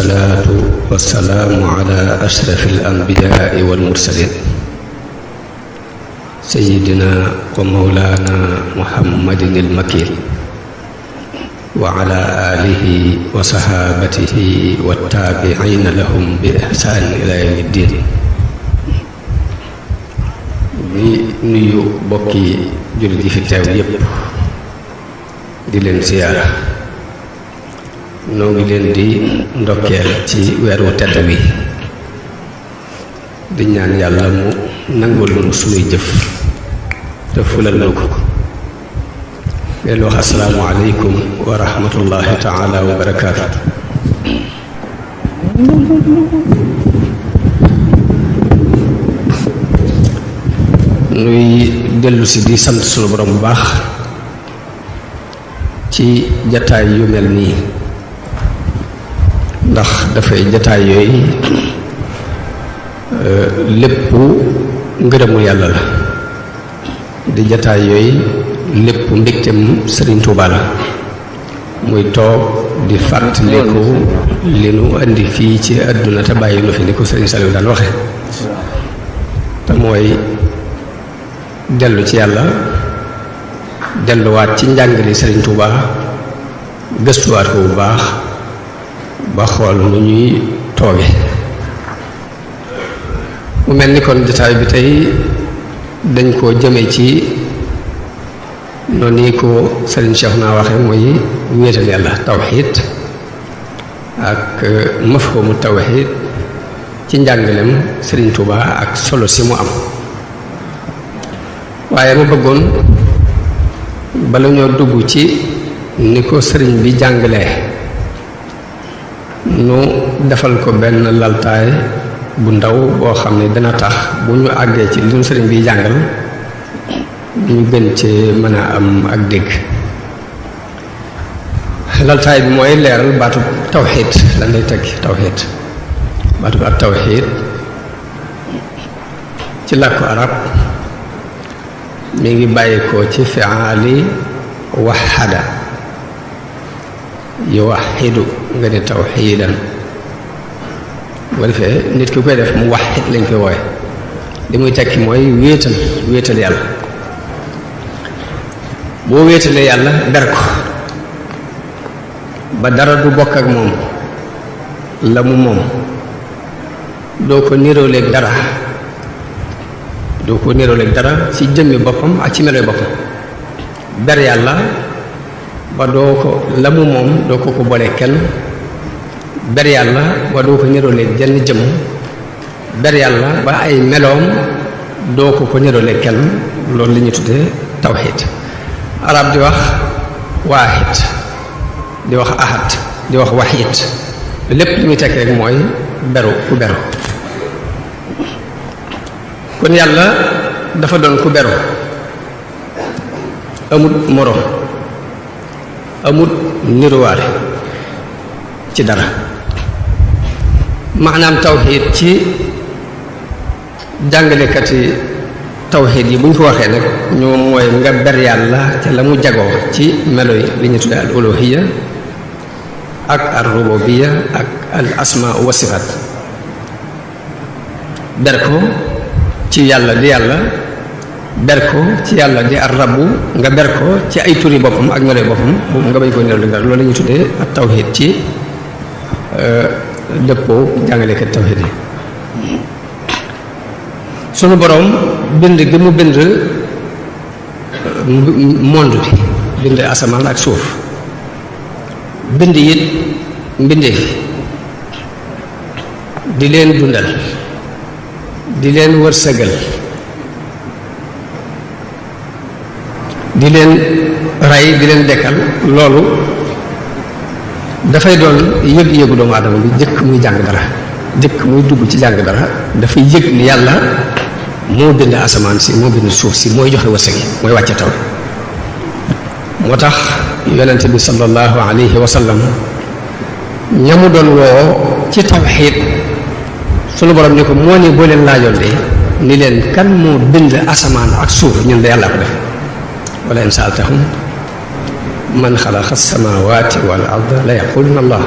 والصلاة والسلام على أشرف الأنبياء والمرسلين سيدنا ومولانا محمد المكين وعلى آله وصحابته والتابعين لهم بإحسان إلى يوم الدين. di nuyu bokki jullit yi fi teew yépp di leen siyaara noo ngi leen di ndokkeel ci weeru tedd wi di ñaan yàlla mu nangul lu sunuy jëf te fulal na ko leen wax assalaamu aleykum wa rahmatullahi taala wa barakaatu. nuy dellu si di sant sunu borom bu baax ci jataay yu mel nii ndax dafay jataay yooyu lépp ngërëmu yàlla la di jataay yooyu lépp mbégtem Sëriñ Tuuba la muy toog di fàttaliku li nu indi fii ci àdduna te bàyyi nu fi ni ko Sëriñ Saliou daan waxe te mooy dellu ci yàlla delluwaat ci njàngale Sëriñ Tuuba gëstuwaat ko bu baax ba xool nu ñuy tooge mu mel ni kon jotaay bi tey dañ koo jëme ci noonu ni ko Sëriñ Cheikh naa waxe mooy wéetal yàlla tawxiid ak mafhumu tawxiid ci njàngalem Sëriñ Tuuba ak solo si mu am waaye ma bëggoon bala ñoo dugg ci ni ko sëriñ bi jàngalee nu defal ko benn laltaay bu ndaw boo xam ne dana tax bu ñu àggee ci li nu sëriñ bi jàngal ñu gën ci mën a am ak dégg. laltaay bi mooy leeral baatu tawxiid lan lay tekki tawxiid baatu ak tawxiid ci làkku arab mi ngi bàyyi ko ci fi'aali waxada yuwaxidu nga ne tawxiidan bu ko defee nit ki koy def mu waxid lañ koy wooye li muy tekki mooy wéetal yàlla boo wéetalee yàlla ber ko ba dara du bokk ak moom la mu moom doo ko niróoleeg dara ci jëmmi boppam ak ci meloy boppam ber yàlla ba doo ko la mu moom doo ko boole kenn ber yàlla ba doo ko niróoleeg jenn jëm ber yàlla ba ay meloom doo ko niróoleeg kenn loolu li ñu tuddee tawxiid arab di wax waaxid di wax ahad di wax waxiid lépp li muy tekk rek mooy beru ku beru kon yàlla dafa doon ku beru amut moroom amut niruwaale ci dara maanaam tawxiid ci jàngalekati tawxiid yi bu ñu ko waxee nag ñoom mooy nga ber yàlla ca la mu jagoo ci melo yi li ñu tuddee al uluhiyya ak al rububiyya ak al asmaa wa sifaat ber ko ci yàlla di yàlla ber ko ci yàlla di ar rabbu nga ber ko ci ay turi boppam ak meloy boppam boobu nga bañ ko néew li dara loolu la ñuy tuddee ak tawxiid ci dëppoo jàngalekat tawxiid yi sunu boroom bind gi mu bind monde bi bind asamaan ak suuf bind it mbindeef di leen dundal di leen wërsëgal di leen rey di leen dekkal loolu dafay doon yëg-yëgu doomu aadama bi jëkk muy jàng dara jëkk muy dugg ci jàng dara dafay yëg ni yàlla moo bind asamaan si moo bind suuf si mooy joxe wërsëg yi mooy wàcce taw moo tax yonente bi sallallahu alayhi wa sallam ñamu doon woo ci tawxiid sunu borom ni ko moo ni boo leen laajoon de ni leen kan moo bind asamaan ak suuf ñun de yàlla ko def wala in saaltahum man xalaqa samawati wal arda la yaquluna allah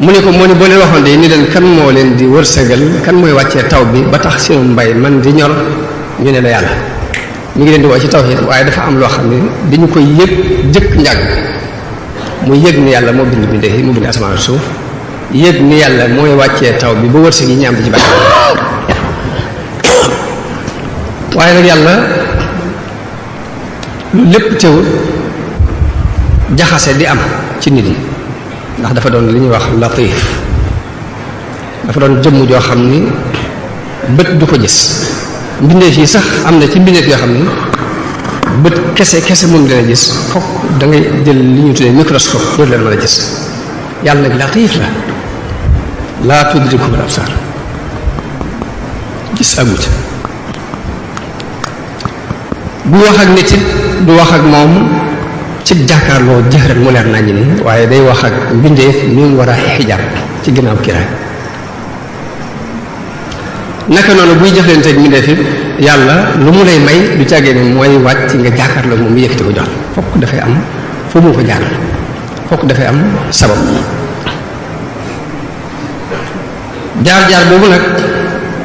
mu ne ko moo ni boo leen waxoon de ni leen kan moo leen di wërsëgal kan mooy wàccee taw bi ba tax seen mbay man di ñor ñu ne la yàlla ñu ngi leen di woo ci tawhid waaye dafa am loo xam ne dañu koy yëg jëkk njàng muy yëg ni yàlla moo bind bindee yi mu bind asamaan ak suuf yëg ni yàlla mooy wàccee taw bi ba wërsëg yi ñaam di ci bàyyi waaye nag yàlla lu lépp teewul jaxase di am ci nit yi ndax dafa doon li ñuy wax latif dafa doon jëmm joo xam ni bët du ko gis mbindeef yi sax am na ci mbindeef yoo xam ni bët kese mun leen a gis fokk da ngay jël li ñu tuddee microscope loolu leen mën a gis yàlla nag latif la laa tudrikuhu al-absaar gis agut bu wax ak nit it du wax ak moom ci jàkkaarloo jëxëran mu leer naññ ni waaye day wax ak mbindeef mi mu war a xijaab ci ginnaaw kiraay naka noonu buy jëflanteeg mbindeef it yàlla lu mu lay may du càggee ne mooy wàcc nga jàkkaarloo moom mu yëkkati ko jox fokk dafay am fu mu ko jaaral fokk dafay am sabab jaar-jaar boobu nag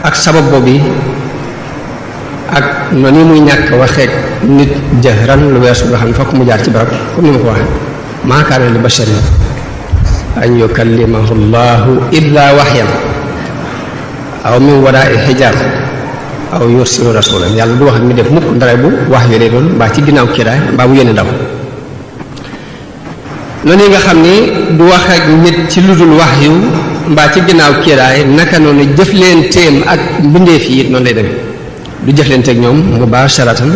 ak sabab boobu ak noonu muy ñàkk waxeek nit jëhran lu weesu nga xam ne fokk mu jaar ci barab comme ni ma ko waxee maa kaana li basharin an yukallimahu llahu illa waxyan aw min waraai xijaab aw yursilu rasulan yàlla du wax ak mi def mukk ndare bu wax yu lay doon mbaa ci ginnaaw kiraay mbaa bu yónni ndaw noonu yi nga xam ni du wax ak nit ci lu dul wax yu mbaa ci ginnaaw kiraay naka noonu jëflenteem ak mbindeef yi it noonu lay demee du jëflenteeg ñoom mubasharatan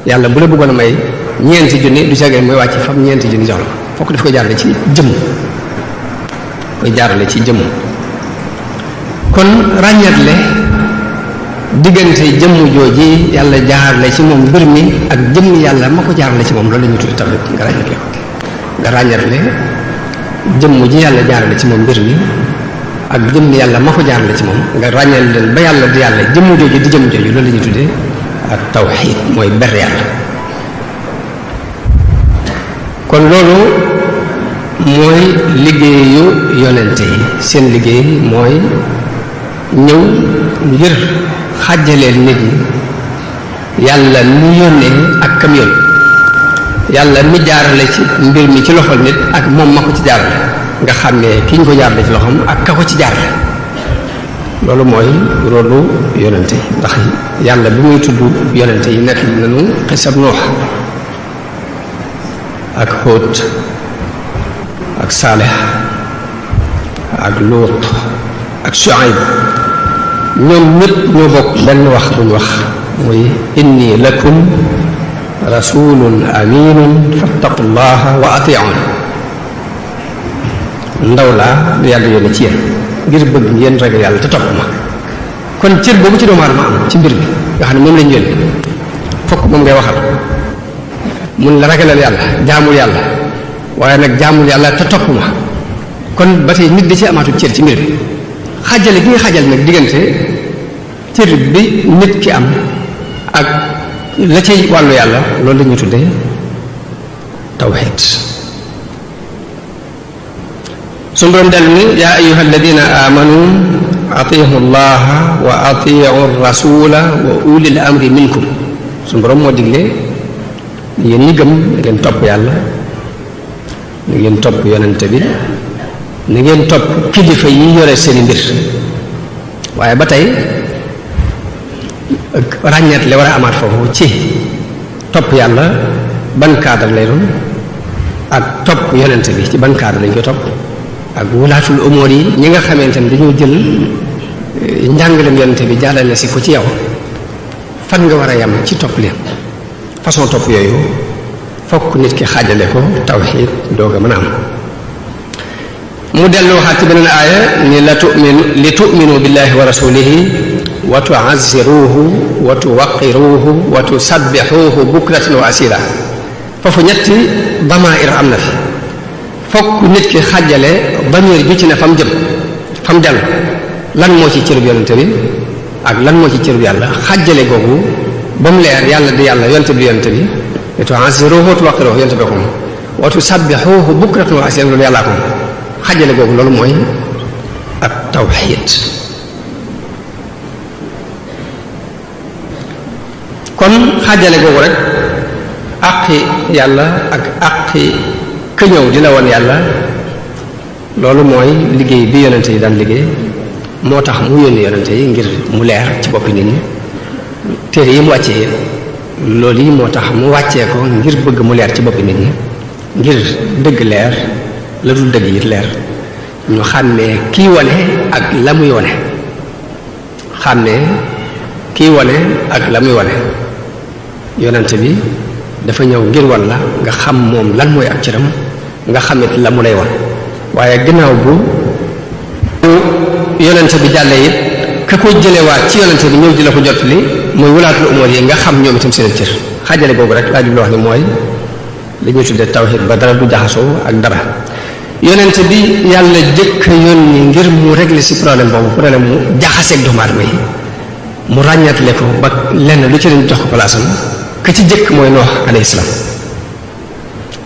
yàlla bu la bëggoon a may ñeenti junni du caagee mooy wàcc fam ñeenti junni jox la fokk daf koy jaarale ci jëmm koy jaarale ci jëmm kon ràññatle diggante jëmm jooji yàlla jaarale ci moom mbir mi ak jëmm yàlla ma ko jaarale ci moom loolu la ñu tuddi tawhid nga ràññatle ko nga ràññatle jëmm ji yàlla jaarale ci moom mbir mi ak jëmm yàlla ma ko jaarale ci moom nga ràññal leen ba yàlla di yàlla jëmm jooju di jëmm jooju loolu la ñuy tuddee ak tawhid mooy ber yàlla kon loolu mooy liggéeyu yonente yi seen liggéey mooy ñëw ngir xàjjaleel nit ñi yàlla mu yónnee ak kam yónni yàlla mi jaarale ci mbir mi ci loxol nit ak moom ma ko ci jaarale nga xam ne ki ñu ko jaarale ci loxoom ak ka ko ci jaarale loolu mooy rôlu yonente yi ndax yàlla bi muy tudd yonente yi nekk nañu xisab Nuux ak Hóot ak Saalix ak Luut ak Shuayb ñoom ñëpp ñoo bokk benn wax bu ñu wax muy inni lakum rasulun aminun fattaqullaha wa atiun ndaw laa du yàlla yónne ci yéen ngir bëgg ngeen ragal yàlla te topp ma kon cër boobu ci doomu aadama am ci mbir bi nga xam ne moom lañ yónni fokk moom ngay waxal mun la ragalal yàlla jaamul yàlla waaye nag jaamul yàlla te topp ma kon ba tey nit da ci amaatu cër ci mbir bi xajale gi nga xajal nag diggante cër bi nit ki am ak la cay wàllu yàlla loolu la ñuy tuddee tawhid suñu borom dellu ni yaa ayuha alladina amanu atiihu llaha wa atiihu rasula wa ulil amri minkum suñu borom moo digle yéen ñi gëm na ngeen topp yàlla na ngeen topp yonente bi na ngeen topp kilifa yi yore seeni mbir waaye ba tey ràññeet li war a amaat foofu ci topp yàlla ban cadre lay doon ak topp yonente bi ci ban cadre lañ koy topp ak wulaatul umóor yi ñi nga xamante ne dañoo jël njàngaleem yonente bi jàllale si ko ci yow fan nga war a yam ci topp leen façon topp yooyu fokk nit ki xaajale ko tawxiid doog a mën a am mu dellu waxaat ci beneen aaya ni li tu'minu billahi wa rasulihi wa tu'azziruhu wa tuwaqiruhu wa tusabbixuhu bukratan wa asila foofu ñetti damair am na fi fokk nit ki xàjjale damir ju ci ne fam jëm fam jàll lan moo ci cërub yonente bi ak lan moo ci cërub yàlla xàjjale googu ba mu leer yàlla di yàlla yonente bi yonente bi wa tu'azziruhu wa tuwaqiruhu yonente bi ko wa tusabbixuhu bukratan wa asila loolu yàllaa ko xajale googu loolu mooy ak tawxiid. kon xajale googu rek àqi yàlla ak àqi ka ñëw di la woon yàlla loolu mooy liggéey bi yonente yi daan liggéey moo tax mu yónni yonente yi ngir mu leer ci boppi nit ñi téere yi mu wàccee loolu yi moo tax mu wàccee ko ngir bëgg mu leer ci boppi nit ñi ngir dëgg leer la dul dëgg it leer ñu xàmmee kii wane ak la muy wane xàmmee kii wane ak la muy wane yonente bi dafa ñëw ngir wan la nga xam moom lan mooy ak cëram nga xamit la mu lay wan waaye ginnaaw bu yonente bi jàllee it ka ko jëlewaat ci yonente bi ñëw di la ko jot li mooy wulaatul umur yi nga xam ñoom itam seen cër xaajale googu rek laa jublu wax ni mooy li ñuy tuddee tawhid ba dara du jaxasoo ak dara yonente bi yàlla jëkk yónni ngir mu régler ci problème mu jaxaseeg doomu aadama yi mu ràññatle ko ba lenn lu ci lañ jox ko palaasam ka ci jëkk mooy Noox alayhi salaam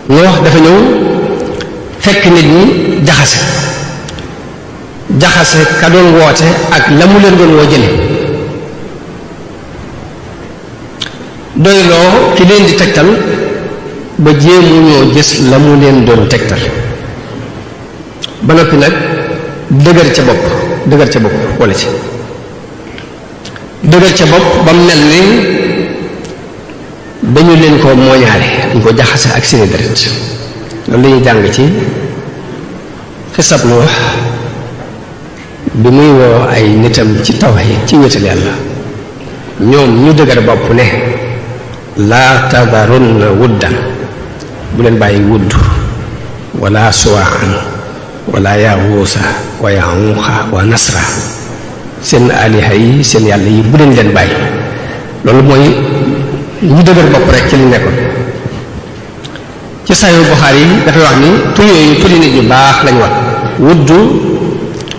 Noox dafa ñëw fekk nit ñi jaxase ka doon woote ak la mu leen doon woo jële doyloo ki leen di tegtal ba jéemu ñoo gis la mu leen doon tegtal ba noppi nag dëgër ca bopp wala ci dëgër ca bopp ba mel ni dañu leen ko mooñaale dañ ko jaxase ak seeni deret loolu la ñuy jàng ci xisab Nuux bi muy woo ay nitam ci tawhid ci wéetal yàlla ñoom ñu dëgër bopp ne laa tadarunna wuddan bu leen bàyyi wudd wala suwaan wala yaxuusa wa yaxuuqa wa nasra seen aliha yi seen yàlla yi bu leen bàyyi loolu mooy ñu dëgër bopp rek ci li nekkoon ci Sahih Bukhari yi dafay wax ni tur yooyu turi nit ñu baax lañ wax wudd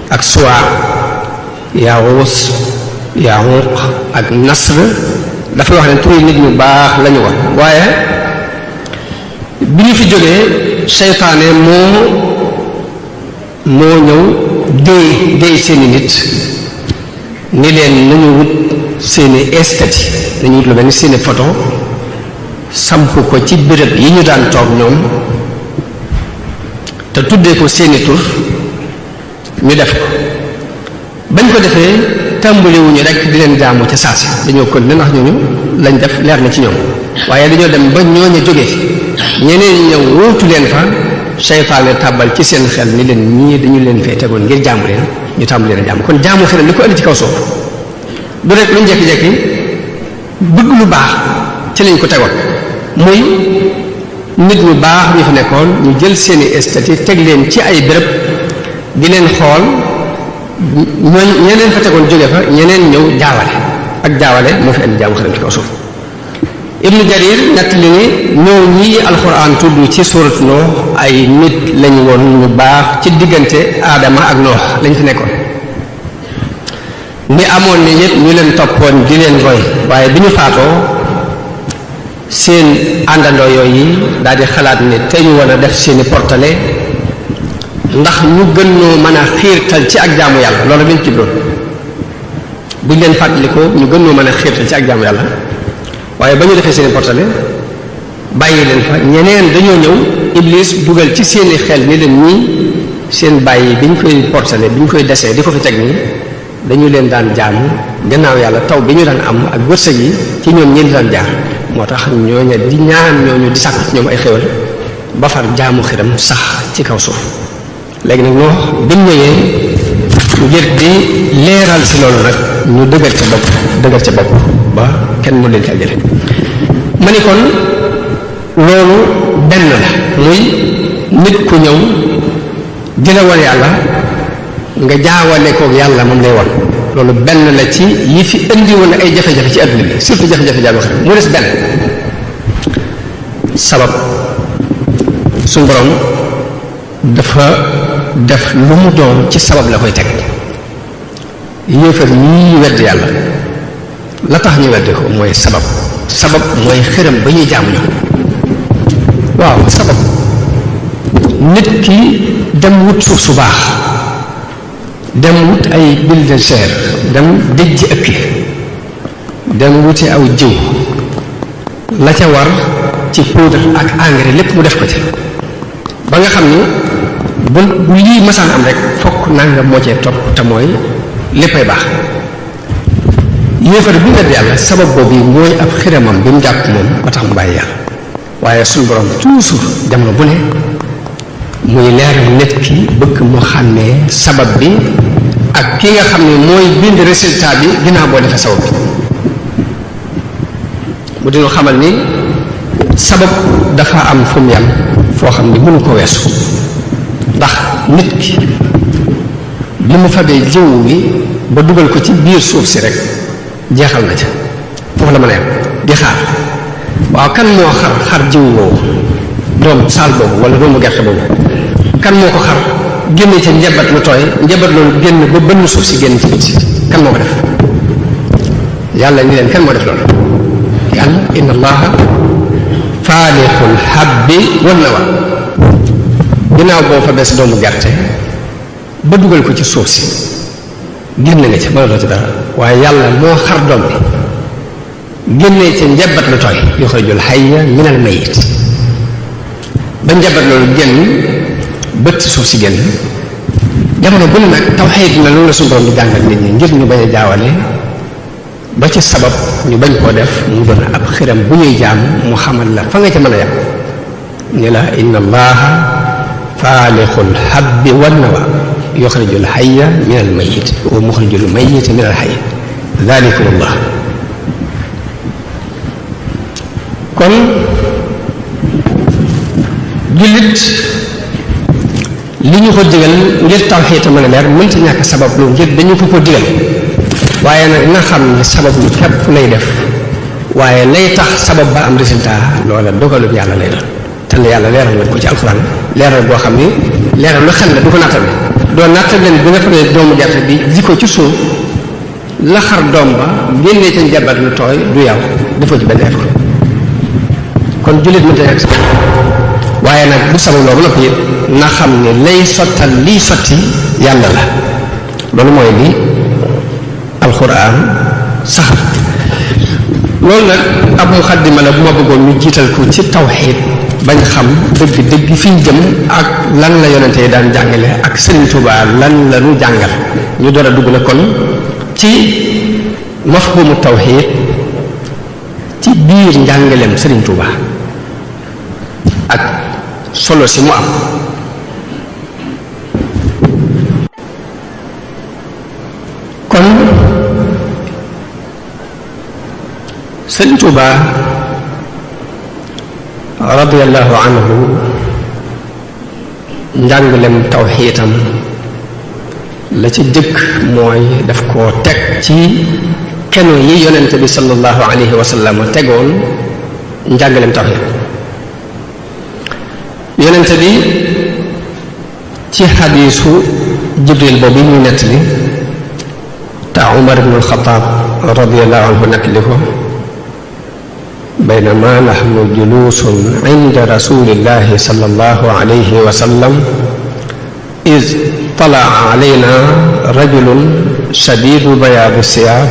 ak suwaa yaxuus yaxuuq ak nasr dafay wax ne turi nit ñu baax lañu wax waaye bi ñu fi jógee seytaane moo ñëw déey seeni nit ni leen nañu wut seeni estati nañu wut lu mel ni seeni photo samp ko ci béréb yi ñu daan toog ñoom te tuddee ko seeni tur ñu def ko bañ ko defee tàmbaliwuñu rek di leen jaamu ca saasi dañoo kon ne ndax ñooñu lañ def leer na ci ñoom waaye dañoo dem ba ñooñu jóge fi ñeneen ñëw wóotu leen fa seytaane tàbbal ci seen xel ni leen ñii dañu leen fee tegoon ngir jaamu leen ñu tàmbali leen a jaamu kon jaamu xel li ko indi ci kaw suuf du rek lu njekki-jekki bëgg lu baax ci lañ ko tegoon muy nit ñu baax ñu fa nekkoon ñu jël seeni estati teg leen ci ay béréb di leen xool ñooñ ñeneen fa tegoon jóge fa ñeneen ñëw jaawale moo fi indi jaamu xelam ci kaw suuf Ibnu Jarir nett li ni ñoo ñii alxuraan tudd ci suuratu Nuux ay nit lañu woon ñu baax ci diggante aadama ak Nuux lañ fi nekkoon ni amoon ni yëpp ñu leen toppoon di leen roy waaye bi ñu faatoo seen àndandoo yooyu daal di xalaat ni te ñu war a def seeni portale ndax ñu gën ñoo mën a xiirtal ci ak jaamu yàlla loolu lañ ci doon buñ leen fàttalikoo ñu gën ñoo mën a xiirtal ci ak jaamu yàlla waaye ba ñu defee seeni portale bàyyi leen fa ñeneen dañoo ñëw Iblis dugal ci seeni xel ni leen ñii seen bàyyi bi ñu koy portale bi ñu koy desee di ko fi teg nii dañu leen daan jaamu gannaaw yàlla taw bi ñu daan am ak wërsëg yi ci ñoom ñeen di daan jaar moo tax ñooñu di ñaan ñooñu di sàkk ci ñoom ay xéwal ba far jaamu xiram sax ci kaw suuf léegi nag noo bi mu ñëwee ngir di leeral si loolu nag ñu dëgër ca bopp ba kenn mu leen ci àjjale ma ni kon loolu benn la muy nit ku ñëw di la wan yàlla nga jaawale koog yàlla moom lay wan loolu benn la ci yi fi indi woon ay jafe-jafe ci àdduna bi surtout jafe-jafe jaamu xel mu des benn sabab suñu borom dafa def lu mu doon ci sabab la koy teg yéefar yii wedd yàlla la tax ñu wedde ko mooy sabab mooy xëram ba ñuy jaamu ñoom waaw sabab nit ki dem wut suuf su baax dem wut ay bulldozer dem dëj ëkki dem wuti aw jiw la ca war ci poudre ak engrais lépp mu def ko ci ba nga xam ni bu lii masaan am rek fokk nangam moo cee topp te mooy léppay baax yéefar bi wedd yàlla sabab boobu mooy ab xiramam bi mu jàpp moom ba tax mu bàyyi yàlla waaye suñu borom toujours jamono bu ne muy leeral nit ki bëgg mu xàmmee sabab bi ak ki nga xam ne mooy bind résultat bi ginnaaw boo defee sabab bi mu dina xamal ni sabab dafa am fu mu yam foo xam ne mënu ko weesu ndax nit ki bi mu fabee jiw wi ba dugal ko ci biir suuf si rek jeexal na ca foofu la mën a yam di xaar waaw kan moo xar jiw woowu doom saal boobu wala doomu gerte boobu kan moo ko xar génne ca njabat lu tooy njabat loolu génn ba bënn suuf si génn ci biti kan moo ko def yàlla ni leen kan moo def loolu yàlla inna allaha faaliqul habbi wan nawa ginnaaw boo fa bes doomu gerte ba dugal ko ci suuf si génn nga ca mënatoo ci dara waaye yàlla moo xar doom bi génnee ca njabat lu tooy yuxrijul hayya minal mayyit ba njabat loolu génn bët ci suuf si génn jamono bu ne nag tawxiid na loolu la suñu borom di jàngal nit ñi ngir ñu bañ a jaawale ba ci sabab ñu bañ koo def mu doon ab xiram bu ñuy jaam mu xamal la fa nga ca mën a yam ni la inna allaha faaliqul habbi wan nawa yuxrijul hayya minal mayyit wa muxrijul mayyita minal hayy dalikum allah kon jullit li ñu ko digal ngir tawxiid mën a leer mënta ñàkk sabab lu ngir dañu ko digal waaye nag na xam ne sabab lu képp lay def waaye lay tax sabab ba am résultat loola dogalub yàlla lay doon te la yàlla leeral na ko ci alxuraan leeral boo xam ni leeral lu xel la du ko nattale doo nattale bi nga fabee doomu gerte bi ji ko ci suuf la xar doom ba génnee ca njabat lu tooy du yow defoo ci benn effort kon jullit mënta ñàkk sabab waaye nag bu sabab loolu noppi na xam ne lay sottal liy sotti yàlla la loolu mooy li alxuraan saxal loolu nag ab muxaddima la bu ma bëggoon ñu jiital ko ci tawxiid bañ xam dëgg fi ñu jëm ak lan la yonente yi daan jàngale ak Sëriñ Tuubaa lan la ñu jàngal ñu door a dugg na kon ci mafhumu tawxiid ci biir njàngaleem Sëriñ Tuubaa ak solo si mu am kon Sëriñ Tuubaa radiyallahu anhu njàngalem tawxiitam la ci jëkk mooy daf koo teg ci keno yi yonente bi sallallahu alayhi wa sallam tegoon njàngalem tawxiit yonente bi ci xadiisu jibril boobu ñu nettali te Umar ibn al-Xattaab radiyallahu anhu nettali ko baynama nahnu juluusun inda rasulillahi sallallahu alayhi wa sallam iz talaa alayna rajulun shadiidu bayaadi siyaab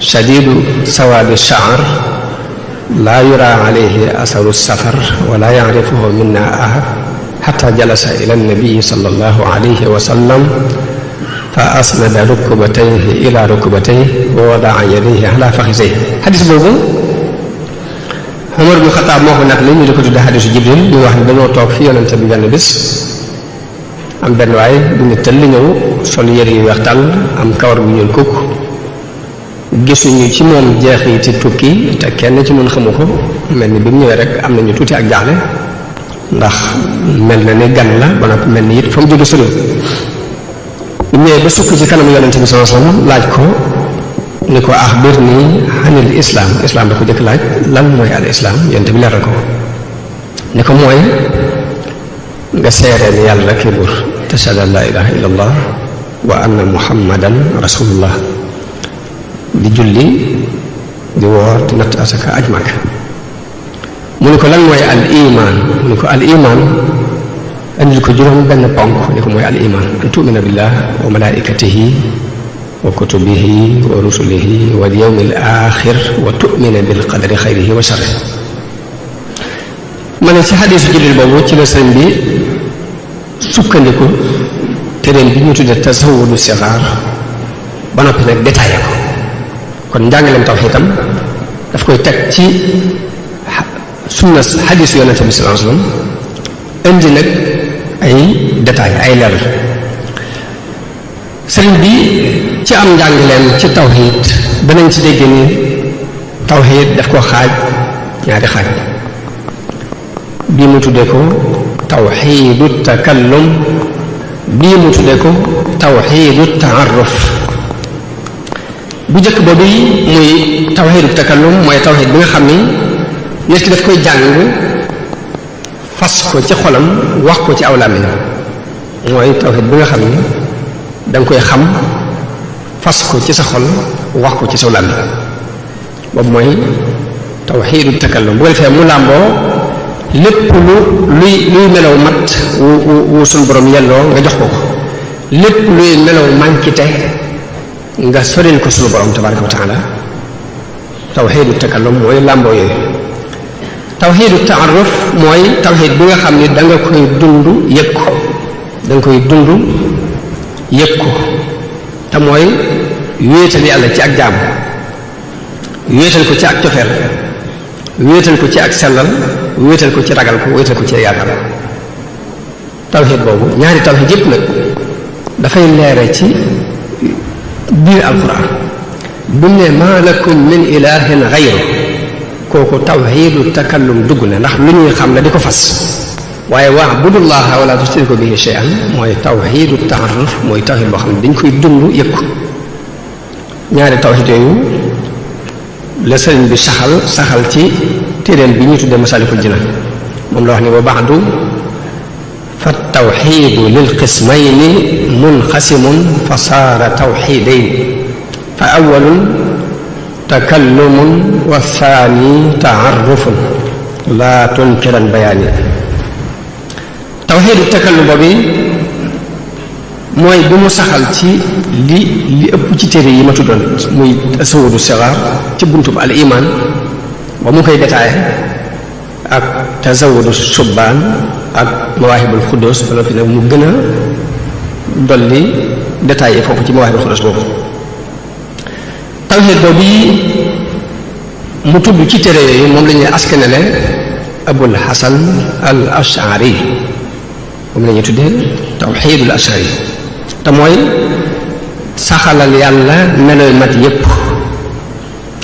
shadiidu sawaadi sha'r laa yuraa alayhi asaru safar wala yacrifuhu minna ahad xataa jalasa ila nnabii sallallahu alayhi wa sallam fa asnada rukbatayhi ila rukbatayhi wa wadaa yadayhi ala faxisayhi. xadis boobu Umar ibn Xattaab moo ko nag li ñu di ko tudde xadisu Jibril ñu wax ne dañoo toog fi yonente bi benn bis am benn waay bu ñu tëll ñëw sol yëre yu weex tàll am kawar bu ñuul kukk gisuñu ci moom jeexiti tukki te kenn ci ñun xamu ko mel ni bi mu ñëwee rek am nañu tuuti ak jaaxle ndax mel na ni gan la ba noppi mel ni it fa mu jóge solo bu ñëwee ba sukk ci kanamu yonente bi sallallahu alayhi wasallam laaj ko ni ko axbirni anil islaam islaam da ko jëkk laaj lan mooy al islaam yonente bi leeral ko ni ko mooy nga seeree ni yàlla rekk buur tashhadu an laa ilaaha illallah wa anna muhammadan rasulullah di julli di woor di natt asaka aj Makka mu ni ko lan mooy al iman mu ni ko al iman andil ko juróom benn ponk ni ko mooy al iman an tumina billah wa malaikatihi wa kutubihi wa rusulihi wal yawmil axir wa tumina bil qadari xayrihi wa sharrihi. ma ne ci xadiisu Jibril boobu ci la sëriñ bi sukkandiku téeréem bi ñu tudde tasawudu sixaar ba noppi nag détaillé ko kon njàngaleem tawhiid itam daf koy teg ci sunna xadiisu yonente bi sallallahu alayhi wasallam indi nag ay détails ay leeral. sëriñ bi ci am njàngaleem ci tawhiid danañ ci dégg ni tawhiid daf ko xaaj ñaari xaaj bii mu tuddee ko tawxiidu takallum bii mu tuddee ko tawxiidu taaruf. bu njëkk boobu muy tawxiidu takallum mooy tawxiid bi nga xam ni nit ki daf koy jàng fas ko ci xolam wax ko ci aw làmmiñ mooy tawxiid bi nga xam ni danga koy xam fas ko ci sa xol wax ko ci saw làmmiñ boobu mooy tawxiidu takallum bu ko defee mu làmboo lépp luy melaw mat wu suñ borom yelloo nga jox ko ko lépp luy melaw mànkite nga soril ko suñu borom tabaraka wa taala. tawxiidu takallum mooy làmboo yooyu. tawxiidu taaruf mooy tawxiid bi nga xam ni da nga koy dund yëg ko da nga koy dund yëg ko te mooy wéetal yàlla ci ak jaamu wéetal ko ci ak cofeel wéetal ko ci ak sellal wéetal ko ci ragal ko wéetal ko ci yaakaar. tawxiid boobu ñaari tawxiid yépp nag dafay leere ci biir alquran bu ne maa lakum min ilahin ghayru kooku tawxiidu takallum dugg na ndax lu ñuy xam la di ko fas waaye wa'budullaha wala tushriku bihi shay'an mooy tawxiidu taaruf mooy tawxiid boo xam ne dañ koy dund yëg ko. ñaari tawxiid yooyu la sëriñ bi saxal ci téeréem bi ñu tuddee Masaalikul Jinaan moom la wax ni wa ba'du fa tawxiidu lil qismayni munqasimun fa saara tawxiidayni fa awwalun takallumun wa thaani taarufun laa tunkiran bayaani. tawxiidu takallum boobu mooy bi mu saxal ci li ëpp ci téere yi ma tuddoon muy tasawudu sixaar ci buntub al iman ba mu koy détaillé ak tasawudu subbaan ak mawaahibul xuddoos ba noppi nag mu gën a dolli détaillé foofu ci mawaahibul xuddoos boobu. tawxiid boobu mu tudd ci téere yooyu moom la ñuy askanale abul hasan al ashari moom la ñuy tuddee tawxiidul ashari te mooy saxalal yàlla meloy mat yépp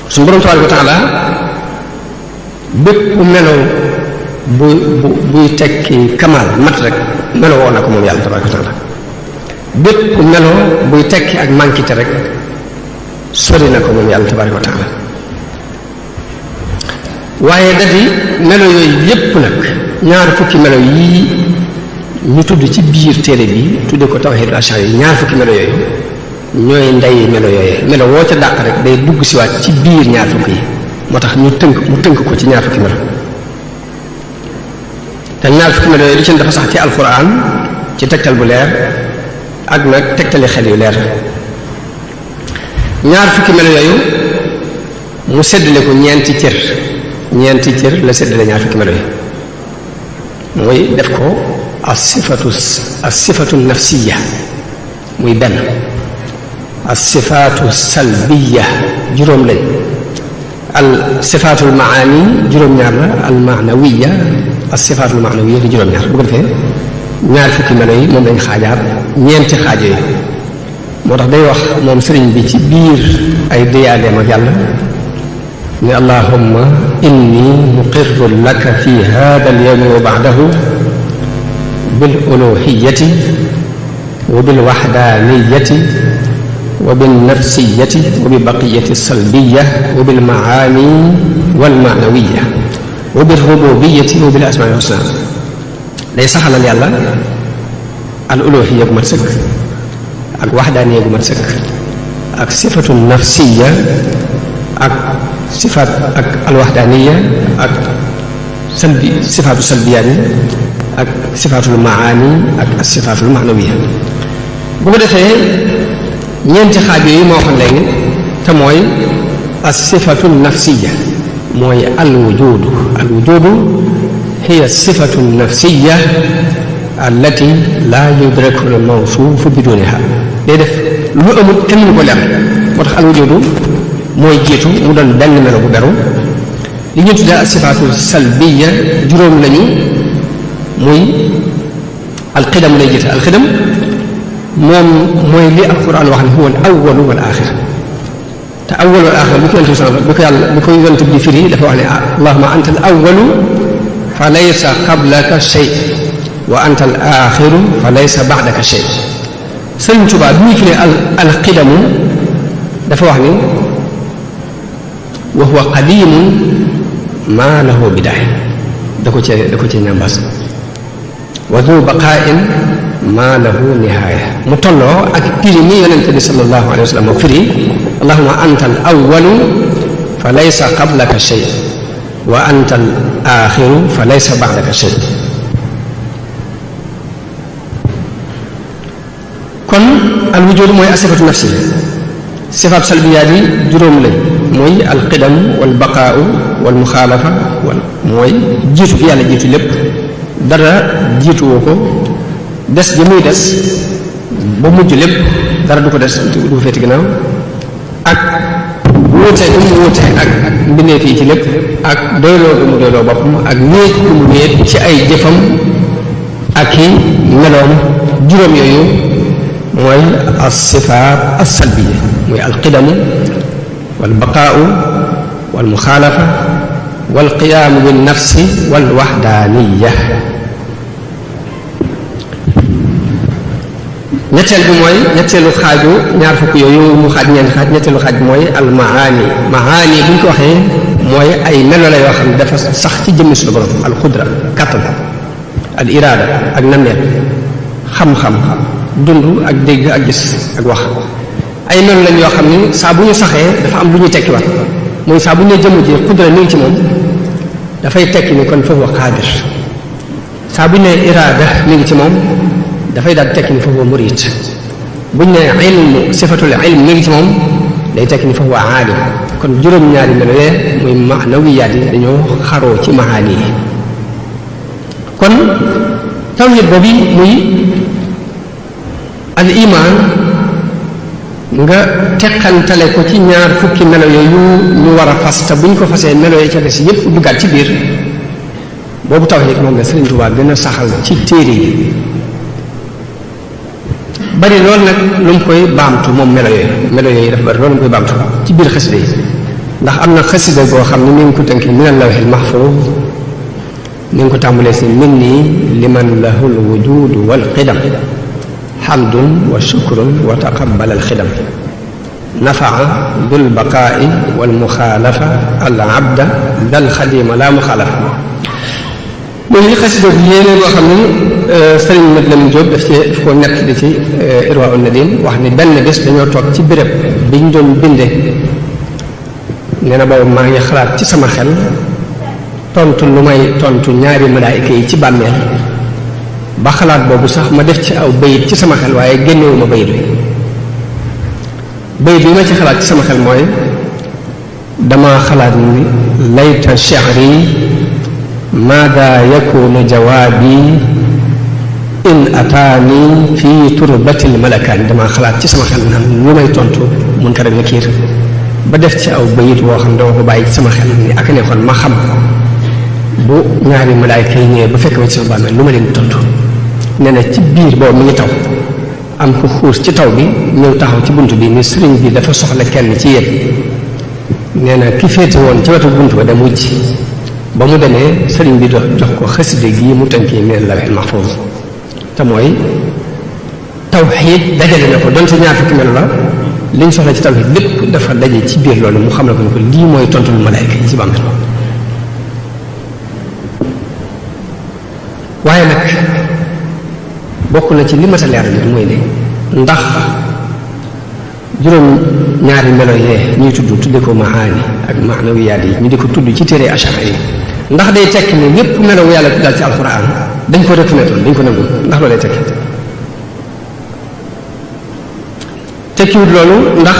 suñu borom tabaaraka wa taala bépp melo buy tekki kamaal mat rek melo woo na ko moom yàlla tabaaraka wa taala bépp melo buy tekki ak mànkite rek sori na ko moom yàlla tabaaraka wa taala. waaye dadi melo yooyu yépp nag ñaar fukki melo yii ñu tudd ci biir téere bi tudde ko tawxiidul ashari yi ñaar fukki melo yooyu ñooy ndey melo yooyu melo woo ca dàq rek day dugg siwaat ci biir ñaar fukki yi moo tax mu tënk ko ci ñaar fukki melo te ñaar fukki melo yooyu li ci dafa sax ci alquran ci tegtal bu leer ak nag tegtali xel yu leer. ñaar fukki melo yooyu mu séddale ko ñeenti cër la séddale ñaar fukki melo yi mooy def ko as-sifatu nafsiya muy benn as-sifatu salbiya juróom lañ al sifatul maani juróom-ñaar la al maanawiya as-sifatul maanawiya di juróom-ñaar bu ko defee ñaar fukki melo yi moom lañ xaajaat ñeenti xaaj yooyu moo tax day wax moom sëriñ bi ci biir ay déyaadeem ak yàlla ni allahumma inni muqirru laka fi hada al yawmi wa ba'dahu bil uluhiyyati wa bil wahdaniyati wa bin nafsiyati wa bi baqiyati salbiyya wa bil maani wal maanawiyya wa bil rububiyyati wa bil asma'i wal husna day saxalal yàlla al uluhiyya gu mat sëkk ak waxdaanee gu mat sëkk ak sifatu nafsiya ak sifaat ak alwaxdaaniya ak sifaatu salbiyaani ak sifaatul maani ak sifaatul maanawiya bu ko defee ñeenti xaaj yooyu moo xam léegi te mooy as sifatu nafsiya mooy alwujudu hiya sifatu nafsiya allati laa yudraku al mawsuufu biduniha day def lu amul kenn mënu ko leer moo tax alwujudu mooy jiitu mu doon benn melo bu beru li ñu tuddee as sifatu salbiya juróom lañu muy alqidam lay jiite alqidam moom mooy li alquran wax ne huwa al awwalu wal axir te awwal wal axir bi ko yonent bi ko yàlla bi ko yonent bi firi dafa wax ne allahumma anta al awwalu fa laysa qablaka shay wa anta al axiru fa laysa ba'daka shay Sëriñ Tuubaa bi muy firi alqidamu dafa wax ni wa huwa qadimun ma lahu bidaaya da ko cee ñambaas wa du baqaa'in ma lahu nihaaya mu tolloo ak firi mi yonente bi sallallahu alayhi wa sallam moo firi allahumma anta al awwalu fa laysa qablaka shay wa anta al axiru fa laysa ba'daka shay kon al wujud mooy asifatu nafsi sifaat salbiyaat yi juróom lañ mooy alqidam wal baqaau wal muxaalafa wal mooy jiitu gi yàlla jiitu lépp dara jiituwoo ko des ji muy des ba mujj lépp dara du ko des du ko féeti ginnaaw ak wuute gu mu wuute ak mbindeef yi ci lépp ak doyloo gu mu doyloo boppam ak wéet gu mu wéet ci ay jëfam ak i meloom juróom yooyu mooy as-sifaat as-salbiya mooy alqidamu wal baqaau wal muxaalafa wal qiyaamu bin nafsi wal waxdaaniya ñetteel bi mooy ñetteelu xaaju ñaar fukk yooyu mu xaaj ñeenti xaaj ñetteelu xaaj bi mooy al maani maani bu ñu ko waxee mooy ay melo la yoo xam ne dafa sax ci jëmmi suñu borom al qudra kattan al iraada ak nameet xam-xam dund ak dégg ak gis ak wax ay melo lañ yoo xam ni saa bu ñu saxee dafa am lu ñuy tekkiwaat mooy saa bu ñu nee jëmm ji qudra mi ngi ci moom dafay tekki ni kon foofu qaadir saa bu ñu nee iraada mi ngi ci moom dafay daal tekki ni foofu murid buñ ne ilmu sifatul ilm mi ngi ci moom day tekki ni foofu aalim kon juróom-ñaari melo yee muy maanawiyaat yi dañoo xaroo ci maani yi kon tawhid boobu muy al iman nga teqantale ko ci ñaar fukki melo yooyu ñu war a fas te buñ ko fasee melo yi ca des yépp duggaat ci biir boobu tawhid moom la Sëriñ Tuubaa gën a saxal ci téere yi bari loolu nag lu mu koy baamtu moom melo yooyu dafa bari loolu mu koy baamtu ci biir xasida yi ndax am na xasida goo xam ne ni ngi ko tënkee min al-lawhil mahfuuz ni ngi ko tàmbalee si minni liman lahul wujudu wal qidam hamdun wa shukrun wa taqabbal al xidam nafaa dul baqaa'i wal muxaalafa al abda dal xadima la muxaalafa mooy xasida bi yéene boo xam ne Sëriñ Mat Lamin Jóob daf ko nett di ci Irwaa'u Nadiim wax ni benn bés dañoo toog ci béréb bi ñu doon binde nee na boobu maa ngi xalaat ci sama xel tontu lu may tontu ñaari malaayika yi ci bàmmeel ba xalaat boobu sax ma def ci aw bayit ci sama xel waaye génnewuma bayit bi ma ci xalaat ci sama xel mooy dama xalaat ni layta shi'ri maada yakunu jawaabi in ataani fii turbatil malakaani dama xalaat ci sama xel naan lu may tontu Munkar ak Nakiir ba def ci aw bayit woo xam dama ko bàyyi ci sama xel ni ak ne kon ma xam bu ñaari malaayka yi ñëwee ba fekk ma ci sama bàmmeel lu ma leen tontu nee na ci biir boobu mi ngi taw am ko xuus ci taw bi ñëw taxaw ci bunt bi ni sëriñ bi dafa soxla kenn ci yéen nee na ki féete woon ci wetu bunt ba dem wujj ba mu demee sëriñ bi jox ko xasida gi mu tënkee min al-lawhil mahfuuz te mooy tawxiid dajale na ko doon ci ñaar fukki melo la liñ soxla ci tawxiid lépp dafa daje ci biir loolu mu xam ne ko lii mooy tontul malaayka yi ci bàmmeel waaye nag bokk na ci li mat a leeral bi mooy ne ndax juróom ñaari melo yee ñuy tudde ko maani ak maanawiyaat yi ñu di ko tudd ci téere Ash'ari yi ndax day tekki ne lépp melo yàlla tuddaal ci alxuraan dañ ko reconnaître dañ ko nangu ndax loolee tekkiwut loolu ndax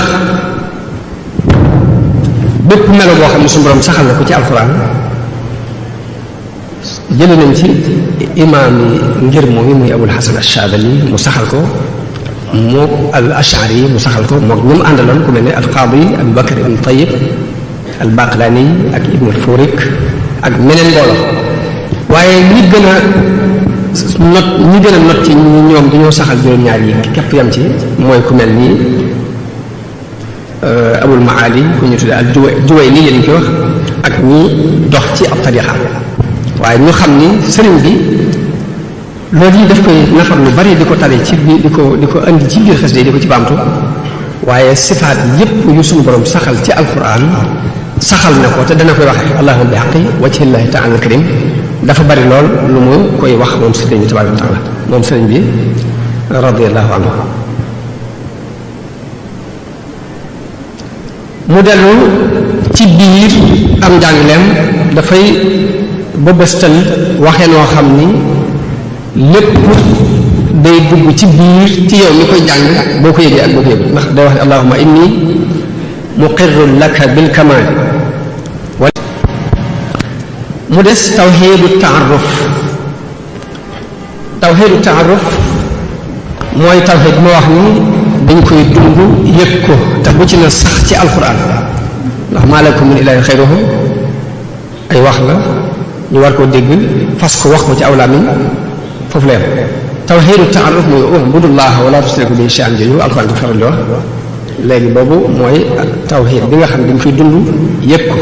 bépp melo boo xam ne suñu borom saxal na ko ci alxuraan jële nañ ci imaam yi ngir moom yi muy abul hasan ash-Shaadili mu saxal ko mook al ashari mu saxal ko mook ñoom àndaloon ku mel ne al qaadi abu bakar ibn tayyib al baqlaani ak ibn al furik ak meneen mbooloo waaye ñi gën a not ci ñoom dañoo saxal juróom-ñaar yi képp yam ci mooy ku mel ni abul maali ku ñu tuddee al juway lii lañ koy wax ak ñi dox ci ab tarixa waaye ñu xam ni sëriñ bi loolu yi daf koy nafar lu bari di ko tale ci biir di ko indi ci biir xasida di ko ci baamtu waaye sifaat yépp yu suñu borom saxal ci alquran saxal na ko te dana koy waxe allahumma bi haqqi wajhillahi ta'ala al-karim dafa bari lool lu mu koy wax moom sëriñ bi tabaaraka wa taala moom sëriñ bi radiyallahu anhu mu dellu ci biir am njàngleem dafay bëbëstal waxee noo xam ni lépp day dugg ci biir ci yow mi koy jàng boo ko yëgee ak boo ko yëgee ndax day wax ne allahumma inni muqirrun laka bil kamal mu des tawxiidu taaruf mooy tawxiid moo wax ni dañ koy dund yëg ko te bu ci na sax ci alquran ndax maa lakum min ilaahin xayruhu ay wax la ñu war koo dégg fas ko wax ko ci aw làmmiñ foofu leer tawxiidu taaruf mooy ubudullaha wala tusriku bihi shay'an jooju alquran ko faral di wax léegi boobu mooy tawxiid bi nga xam ne dañ koy dund yëg ko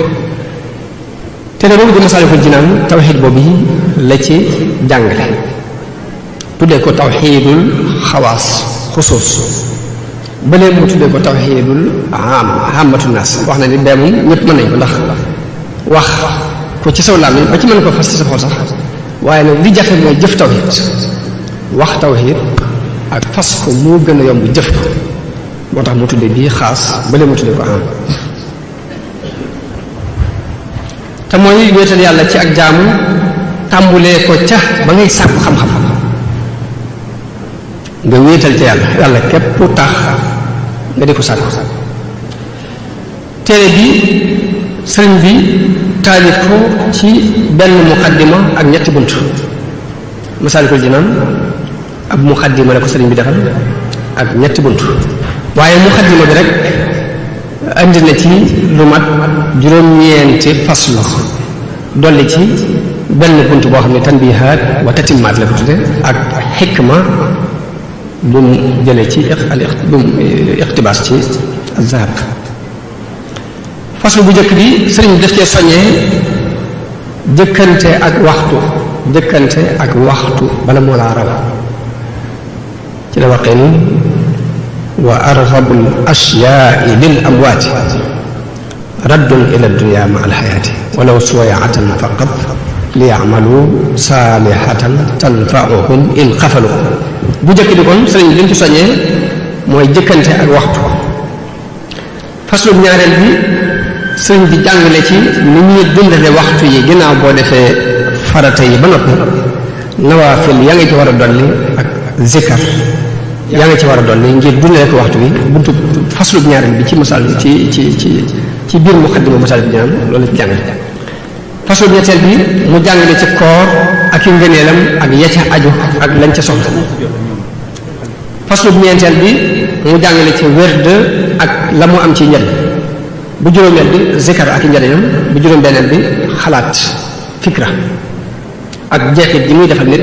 te ne boobu di Masaalikul Jinaan tawxiid boobu yi la ci jàngale tuddee ko tawxiidul xawaas xusuus bële mu tuddee ko tawxiidul aamatu naas wax na ni bee moom ñëpp mën nañ ko ndax wax ko ci saw làmmiñ ba ci mën ko fas ci sa xol sax waaye nag li jafe mooy jëf tawxiid wax tawxiid ak fas ko moo gën a yomb jëf ko moo tax mu tuddee bii xaas bële mu tuddee ko am te mooy wéetal yàlla ci ak jaamu tàmbulee ko ca ba ngay sàkku xam-xam nga wéetal ca yàlla képp tax nga di ko sàkku téere bi sëriñ bi taalif ko ci benn muqaddima ak ñetti bunt Masaalikul Jinaan ab muqaddima la ko sëriñ bi defal ak ñetti bunt waaye muqaddima bi rek andi na ci lu mat juróom-ñeenti faslu dolli ci benn bunt boo xam ne tanbihaat wa tatimmaat la ko tudde ak xikma bu mu jëlee ci bu mu iqtibaas ci azhar faslu bu njëkk bi sëriñ bi def cee soññee jëkkante ak waxtu bala moo laa raw ci la waxee ni wa arghabul ashyaai lil amwaati raddun ila dunya ma alxayaati walaw suwayatan faqat li yamalu saalihatan tanfauhum in xafalu bu njëkk bi kon sëriñ bi li ñu ci soññee mooy jëkkante ak waxtu faslu ñaareel bi sëriñ bi jàngale ci ni ñuy dundale waxtu yi ginnaaw boo defee farata yi ba noppi nawaafil yaa ngi ci war a dolli ak zikar yaa ngi ci war a dolli ngir dundale ko waxtu bi buntu faslu ñaareel bi ci masal ci biir muqaddima Masaalikul Jinaan loolu ci jàngale faslu ñetteel bi mu jàngale ci koor ak i ngëneelam ak ya ca aju ak lañ ca soxla faslu ñeenteel bi mu jàngale ci werd ak la mu am ci njëriñ bu juróomeel bi zikar ak i njëriñam bu juróom-benneel bi xalaat fikra ak jeexit ji muy defal nit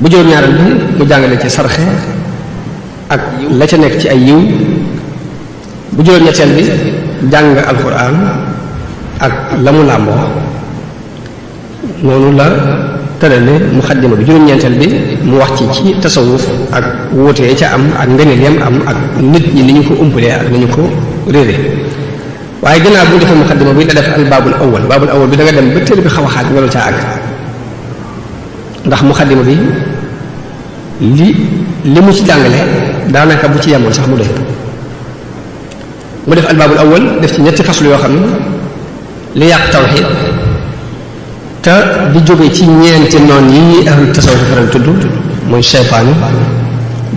bu juróom-ñaareel bi mu jàngale ci sarxe ak la ca nekk ci ay yiw bu juróom-ñetteel bi jàng alquran ak la mu làmboo noonu la tërale muxaddima bi juróom-ñeenteel bi mu wax ci tasawuf ak wuutee ca am ak ngëneel yam am ak nit ñi ni ñu ko umpalee ak ni ñu ko réere waaye gannaaw bu ñu defee muxaddima bi da def al baabul awwal bi da nga dem ba téere bi xaw a xaaj nga lu caa àgg ndax muxaddima bi li mu ci jàngale daanaka bu ci yemoon sax mu doy mu def al baabul awwal def ci ñetti faslu yoo xam ne li yàq te di jóge ci ñeenti noon yi ahlu tasawuf faral tudd mooy seytaane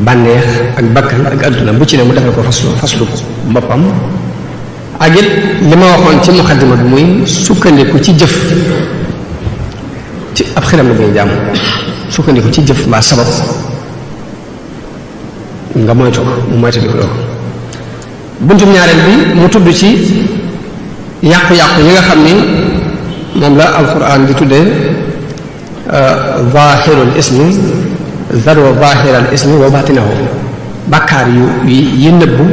bànneex ak bakkan ak adduna bu ci ne mu defal ko faslu boppam ak it li ma waxoon ci muqaddima bi muy sukkandiku ci jëf ci ab xiram la bay jàmm sukkandiku ci jëf mbaa sabab nga moytu ko mu moytu di ko doo buntum ñaareel bi mu tudd ci yàqu-yàqu yi nga xam ni moom la alquran di tuddee zahirul ismi zarwa zahiral ismi wa batinahu bàkkaar yi nëbbu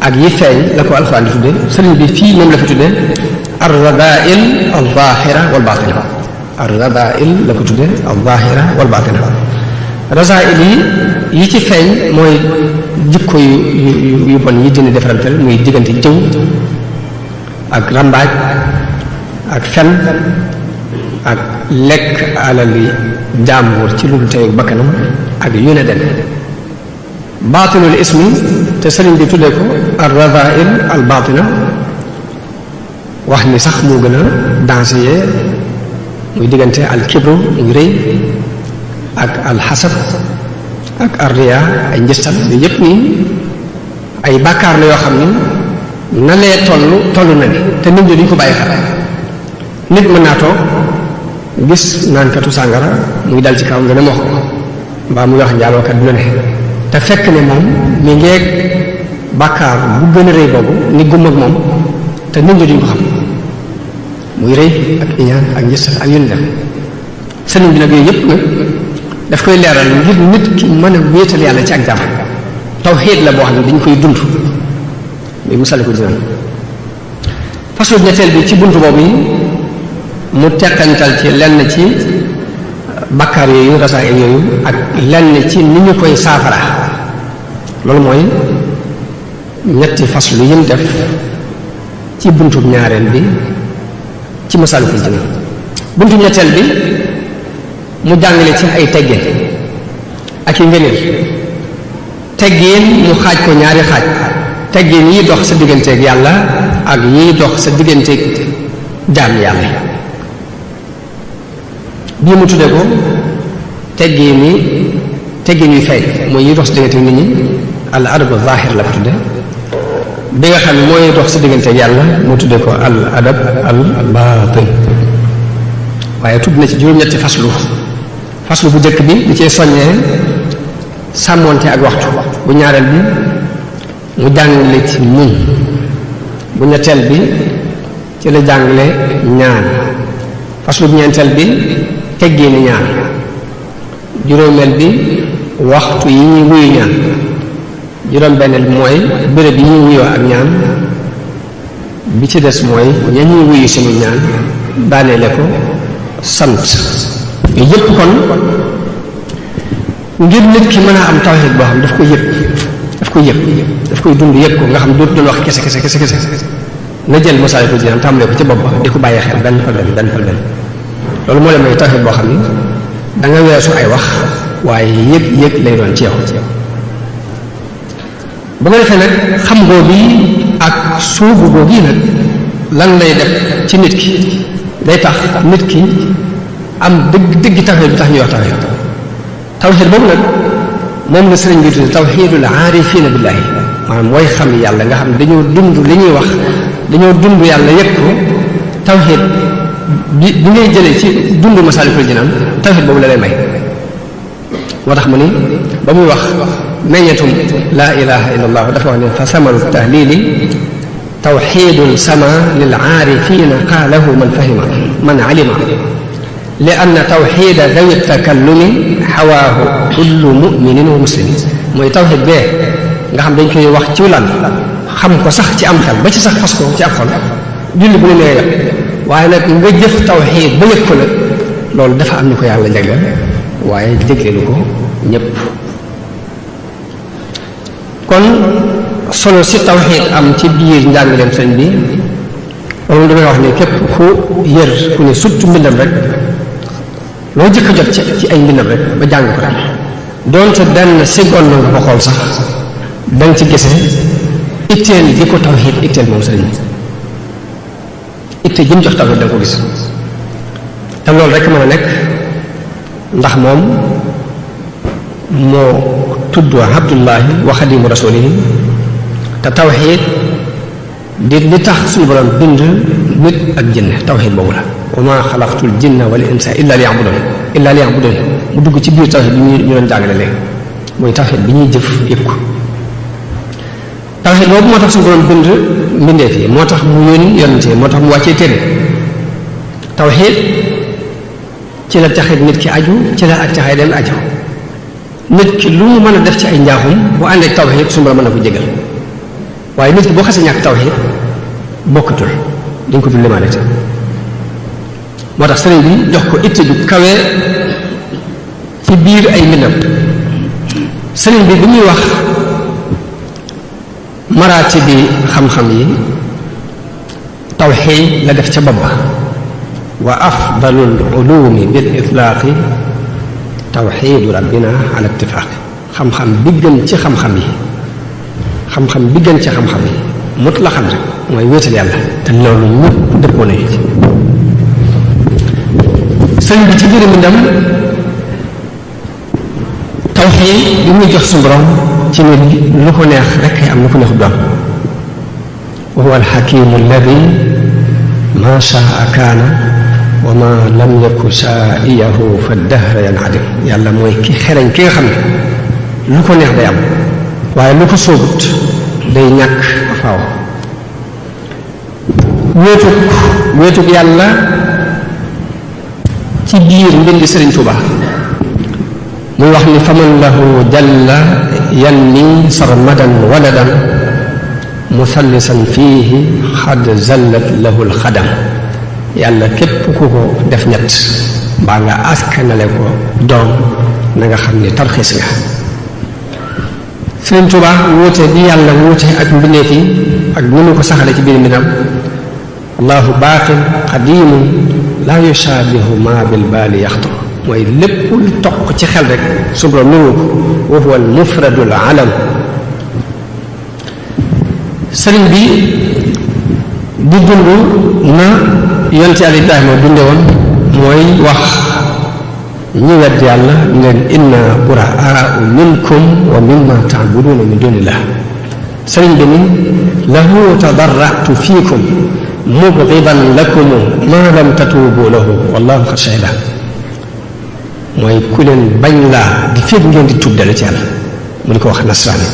ak yi feeñ la ko alquran di tuddee sëriñ bi fii moom la fi tuddee ar-radaa'il al-zahira wal batina ar-radaa'il la ko tuddee al-zahira wal batina rasaa'il yi ci feeñ mooy jikko yu bon yi dina defarantal muy diggante jëw ak rambaaj ak fen ak lekk alali jàmbur ci lu dul tey bakkanam ak yu ne dem baatinul ismi te sëriñ bi tuddee ko ar rasaa'il al baatina wax ni sax moo gën a dansé muy diggante al kibru muy rëy ak alxasad ak arriya ay njëstal yu yëpp nii ay bàkkaar la yoo xam ni na lee toll na ni te nit ñi duñ ko bàyyi xel nit mën naa toog gis naankatu sàngara muy dal ci kaw nga ne ma wax ko mbaa muy wax njaalookat du la ne te fekk ne moom mi ngeeg bàkkaar bu gën a rëy boobu ni gum ak moom te nit ñi duñ ko xam muy rëy ak iñaan ak njëstal ak yu ni def sëriñ bi nag yooyu yëpp nag daf koy leeral ngir nit ki mën a wéetal yàlla ci ak jàmm tawxiid la boo xam ne dañ koy dund muy Masaalikul Jinaan façon ñetteel bi ci buntu boobu yi mu teqantal ci lenn ci bakkaar yooyu rasaa'il yooyu ak lenn ci ni ñu koy saafara loolu mooy ñetti faslu yim def ci buntu ñaareel bi ci Masaalikul Jinaan buntu ñetteel bi mu jàngale ci ay teggin ak i ngëneel teggin mu xaaj ko ñaari xaaj teggin yi dox sa digganteeg yàlla ak yi dox sa digganteeg jaam yàlla bii mu tudde ko teggin yu feeñ mooy yi dox sa digganteeg nit ñi al adabu zahir la ko tudde bi nga xam ne mooy dox sa digganteeg yàlla mu tudde ko al adab al baatin waaye tudd na ci juróom-ñetti faslu bu njëkk bi di cee soññee sàmmoonte ak waxtu bu ñaareel bi mu jàngale ci muñ bu ñetteel bi ci la jàngale ñaan faslu bu ñeenteel bi teggee ni ñaan juróomeel bi waxtu yi ñuy wuyu ñaan juróom-benneel bi mooy béréb yi ñuy wuyoo ak ñaan bi ci des mooy ña ñuy wuyu suñu ñaan daaneele ko sant yooyu yëpp kon ngir nit ki mën a am tawhid boo xam daf koy dund yëg ko nga xam dootu doon wax kese na jël Masaalikul Jinaan tàmbalee ko ci bopp ba di ko bàyyi xel benn par benn loolu moo la may tawhid boo xam ni da nga weesu ay wax waaye yëg lay doon ci yow ba nga defee nag xam googu ak suubu googu nag lan lay def ci nit ki day tax nit ki am dëgg tawxiid bi tax ñuy wax tawxiid boobu nag moom la sëriñ bi tudde tawxiidul aarifiina billaahi maanaam mooy xam yàlla nga xam ne dañoo dund li ñuy wax dañoo dund yàlla yëg ko tawxiid bi ngay jëlee ci dund Masaalikul Jinaan tawxiid boobu la lay may moo tax mu ni ba muy wax meññetum laa ilaha illa allah dafa wax ne fa samaru tahlili tawxiidun sama lil aarifiina qaalahu man fahima man alima li anna tawxiida dawi takallumi xawaahu kullu muminin wa muslimin mooy tawxiid bee nga xam dañ koy wax ci lan xam ko sax ci am xel ba ci sax fas ko ci ab xol julli bu ne nee yàq waaye nag nga jëf tawxiid ba yëg ko nag loolu dafa am ñu ko yàlla jagleel waaye jégleelu ko ñépp kon solo si tawxiid am ci biir njàngaleem sëñ bi loolu damay wax ne képp ku yër ku ne surtout mbindam rek loo jëkk a jot ci ay mbindam rek ba jàng ko rek doonte benn seconde nga ko xool sax danga ci gisee itteel di ko tawxiid itteel moom sëriñ itte jëm jox tawxiid danga ko gis te loolu rek mën a nekk ndax moom moo tudd abdullahi wa xadimu rasulihi te tawxiid di li tax suñu borom bind nit ak jinne tawxiid boobu la wa ma xalaqtul jinna wal insa illa liya'budun mu dugg ci biir tawxiid bi ñu doon jàngale léegi mooy tawxiid bi ñuy jëf yëpp ko tawxiid boobu moo tax suñu borom bind mbindeef yi moo tax mu yónni yonente moo tax mu wàccee téere tawxiid ci la taxit nit ki aju ci la ak taxay dem aju nit ki lu mu mën a def ci ay njaaxum bu àndee ak tawxiid suñu borom mën na ko jégal waaye nit ki boo xasee ñàkk tawxiid bokkatul dañ ko dul limaale te moo tax sëriñ bi jox ko itte ju kawe ci biir ay mbindam sëriñ bi bu muy wax maraati bi xam-xam yi tawxiid la def ca bopp ba wa afdalul ulumi bil itlaaqi tawxiidu rabbina ala ittifaaqi xam-xam bi gën ci xam-xam yi xam-xam bi gën ci xam-xam yi mut la xam rek mooy wéetal yàlla te loolu ñëpp dëppoo nañu ci sëriñ bi ci biir mbindam tawxiid bi muy jox suñu borom ci nit lu ko neex rek am lu ko neex doom wa huwa alxakimu alladi ma shaa kaana wa ma lam yaku shaa'iyahu fa dahra yanadim yàlla mooy ki xereñ ki nga xam ne lu ko neex day am waaye lu ko sóobut day ñàkk faaw wéetug yàlla ci biir mbindi Sëriñ Tuuba muy wax ni faman lahu jalla yanni sarmadan waladan musallisan fiihi xad zallat lahu alxadam yàlla képp ku ko def ñett mbaa nga askanale ko doom na nga xam ni tarxiis nga Sëriñ Tuuba wuute bi yàlla wuute ak mbindeef yi ak ni mu ko saxale ci biir mbindam allahu baaqin qadimun laa yushaabihu ma bil baali yaxtu mooy lépp lu toq ci xel rek su borom nuru ko wa huwa al mufradul alam sëriñ bi di dund na yonent yàlla Ibrahima dunde woon mooy wax ñi wedd yàlla leen inna buraa'u minkum wa mimma ta'buduuna min dunillah sëriñ bi ni lahu tadarra'tu fiikum mubghidan lakum ma lam tatuubu lahu wallahu qad shahida mooy ku leen bañ laa di fekk ngeen di tuub dale ci yàlla mu di ko wax nasraani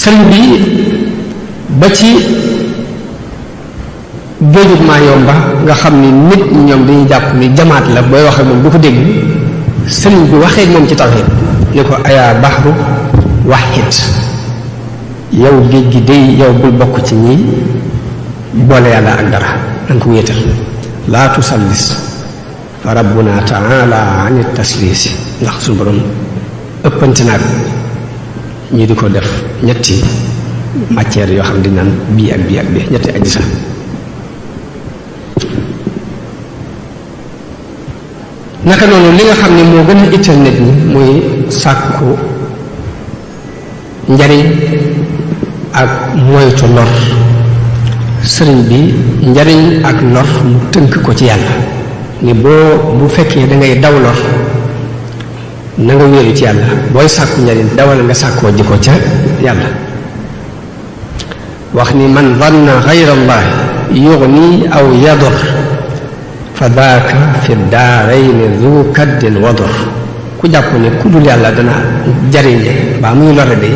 sëriñ bi ba ci géejug maa yomba nga xam ni nit ñi ñoom dañuy jàpp ni jamaat la booy waxee moom du ko dégg sëriñ bi waxee moom ci tawxiid ni ko ayaa baxru waxit yow géej gi day yow bul bokk ci ñi boole yàlla ak dara danga ko wéetal laa tusallis fa rabbuna taala an tasliisi ndax suñu borom ëppante naag ñi di ko def ñetti matière yoo xam di naan bii ak bii ak bii ñetti aji sax naka noonu li nga xam ne moo gën a itteel nit ñi muy sàkku njariñ ak moytu lor sëriñ bi njariñ ak lor mu tënk ko ci yàlla ni bu fekkee da ngay daw lor na nga wéeru ci yàlla booy sàkku njariñ dawal nga sàkkoo ji ko ca yàlla wax ni man zanna gayra allahi yugni aw yadur fa daaka fi daarayni zu kaddin wadur ku jàpp ne ku dul yàlla dana jariñe baa muy lore de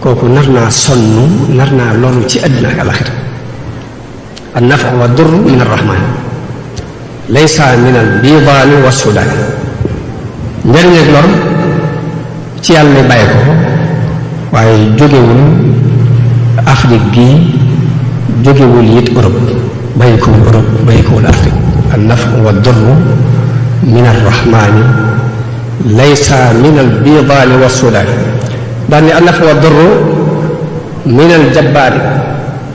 kooku nar naa sonn nar naa loru ci àddina ak alaxira an nafu wa dur min arrahman laysa min al bidaani wa sudaani njariñ ak lor ci yàlla lay bàyyi ko waaye jógewul Afrique gi jógewul it Europe bàyyi ko Europe bàyyi ko Afrique an nafu wa dur min arrahmani laysa min al bidaani wa sudaani daan ne an nafu wa dur min al jabbaari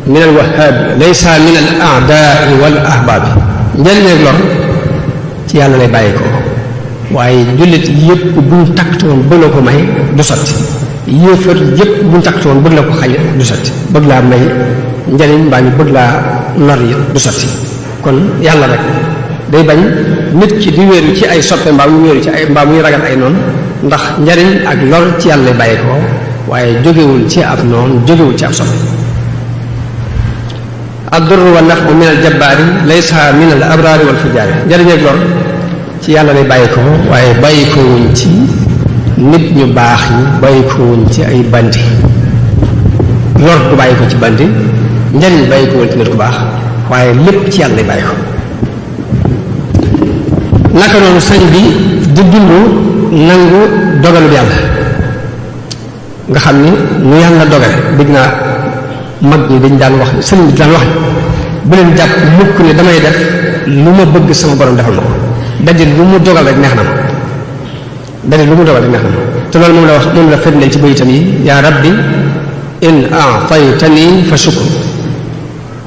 min al wahaabi laysa min al aadaai wal ahbaabi njariñ ak lor ci yàlla lay bàyyi ko waaye jullit yëpp buñ taktoon bëgg la ko may du sotti yéefar yëpp buñ taktoon bëgg la ko xañ du sotti bëgg laa may njariñ mbaa ñu bëgg laa lor yi du sotti kon yàlla rek day bañ nit ki di wéeru ci ay soppe mbaa mu wéeru ci ay mbaa muy ragal ay noonu ndax njariñ ak lor ci yàlla lay bàyyi ko waaye jógewul ci ab noonu jógewul ci ab soppe ad-durru wa nafu min al-jabbaari laysa min al-abraari wal fujjaari njariñ ak lor ci yàlla lay bàyyi ko waaye bàyyi ko wuñ ci nit ñu baax ñi bàyyi ko wuñ ci ay bandi lor du bàyyi ko ci bandi njariñ bàyyi ko wuñ ci nit ku baax waaye lépp ci yàlla lay bàyyi ko naka noonu sëñ bi di dund nangu dogalu yàlla nga xam ni nu yàlla dogale dégg naa mag ñi dañ daan wax sëñ bi daan wax bu leen jàpp mukk ne damay def lu ma bëgg sama borom defal ma ko dadit lu mu dogal rek neex na ma dadit lu mu dogal rek neex na ma te loolu moom la wax moom la firndeel ci bayitam yi yaa rabbi in a'taytani fa shukru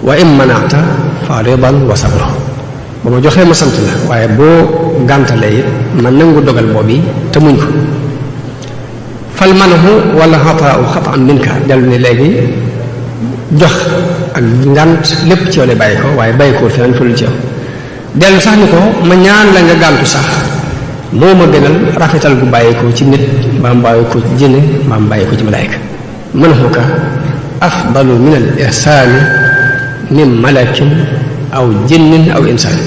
wa in mana'ta fa ridan wa sabru ba ma joxee ma sant la waaye boo gàntalee it ma nangu dogal boobu te muñ ko fal manahu wala xataau xataan minka dellu ne léegi jox ak ngànt lépp ci yow lay bàyyi ko waaye bàyyi ko feneen fëlul ci yow dellu sax ni ko ma ñaan la nga gàntu sax moo ma gënal rafetal gu bàyyi ko ci nit mbaa mu bàyyi ko ci jinne mbaa mu bàyyi ko ci malaayka manahuka afdalu min al ihsaani min malakin aw jinnin aw insaan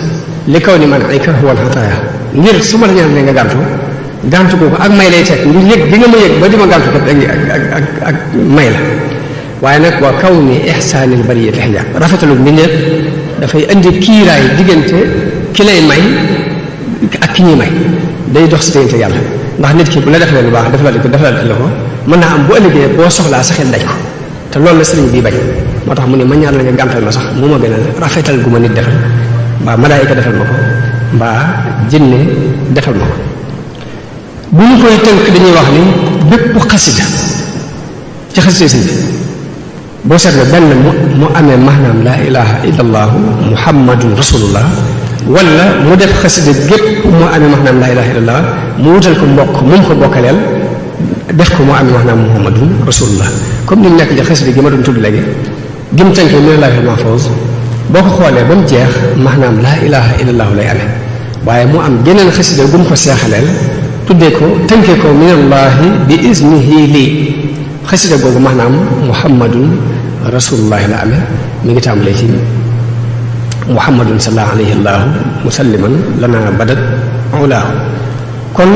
li kaw ni man ayka huwa alxataaya ngir su ma la ñaan ne nga gàntu kooku ak may lay teg ngir yëg bi nga ma yëg ba di ma gàntu kat ak may la waaye nag waa kaw ni ixsaanil bariyati xijaab rafetalu mbindeef dafay indi kiiraay diggante ki lay may ak ki ñuy may day dox si diggante yàlla ndax nit ki bu la defalee lu baax defal la ko mën naa am bu ëllëgee boo soxlaa sa xel daj ko te loolu la sëriñ bii bañ moo tax mu ne ma ñaan la nga gàntal ma sax mu ma gën a rafetal gu ma nit defal mbaa malaayika defal ma ko mbaa jinne defal ma ko bu ñu koy tënk dañuy wax ni bépp xasida ci xasida si boo seetloo benn mu amee maanaam laa ilaha illa allahu muhammadun rasulullah wala mu def xasida gépp mu amee maanaam laa ilaha illa allah mu wutal ko mbokk mu ko bokkaleel def ko mu amee maanaam muhammadun rasulullah comme ni mu nekk ci xasida gi ma doon tudd léegi gi mu tënkee min laahi mahfuuz boo ko xoolee ba mu jeex maanaam laa ilaha illa allahu lay amee waaye mu am geneen xasida gu mu ko seexaleel tuddee ko tënkee ko minallahi bi iznihi lii xasida googu maanaam muhammadun rasulullahi la amee mi ngi tàmbalee ci muhammadun sallallahu alayhi allahu musalliman lana badat ulaahu kon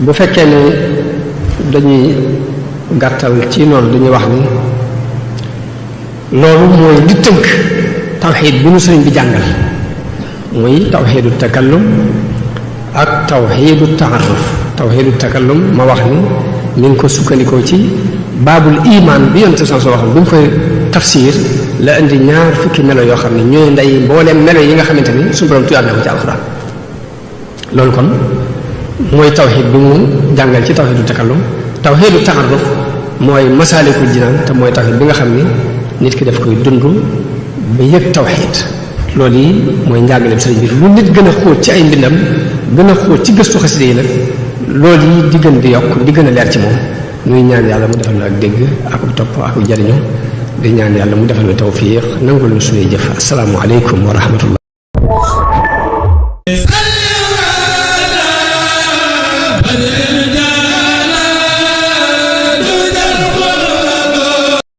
bu fekkee ne dañuy gàttal ci noonu dañuy wax ni loolu mooy li tënk tawxiid bi nu sëriñ bi jàngal muy tawxiidu takallum ak tawxiidu taaruf tawxiidu takallum ma wax ni mi ngi ko sukkandikoo ci baabul imaan bi yonte san soo waxam bu ñu koy tafsir la indi ñaar fukki melo yoo xam ne ñooy ndey mbooleem melo yi nga xamante ni suñu borom tuyaat na ko ci alxuraan loolu kon mooy tawxiid bi mu jàngal ci tawxiidu takallum tawxiidu taaruf mooy masaalikul jinaan te mooy tawxiid bi nga xam ni nit ki daf koy dund ba yëg tawxiid loolu yi mooy njàngaleem sëriñ bi lu nit gën a xóot ci ay mbindam gën a xóot ci gëstu xasida yi nag loolu yi di gën di yokk di gën a leer ci moom nuy ñaan yàlla mu defal na ak dégg ak topp ak jariñu di ñaan yàlla mu defal na tawfiq nangul suñuy jëf asalaamu aleykum wa rahmatullah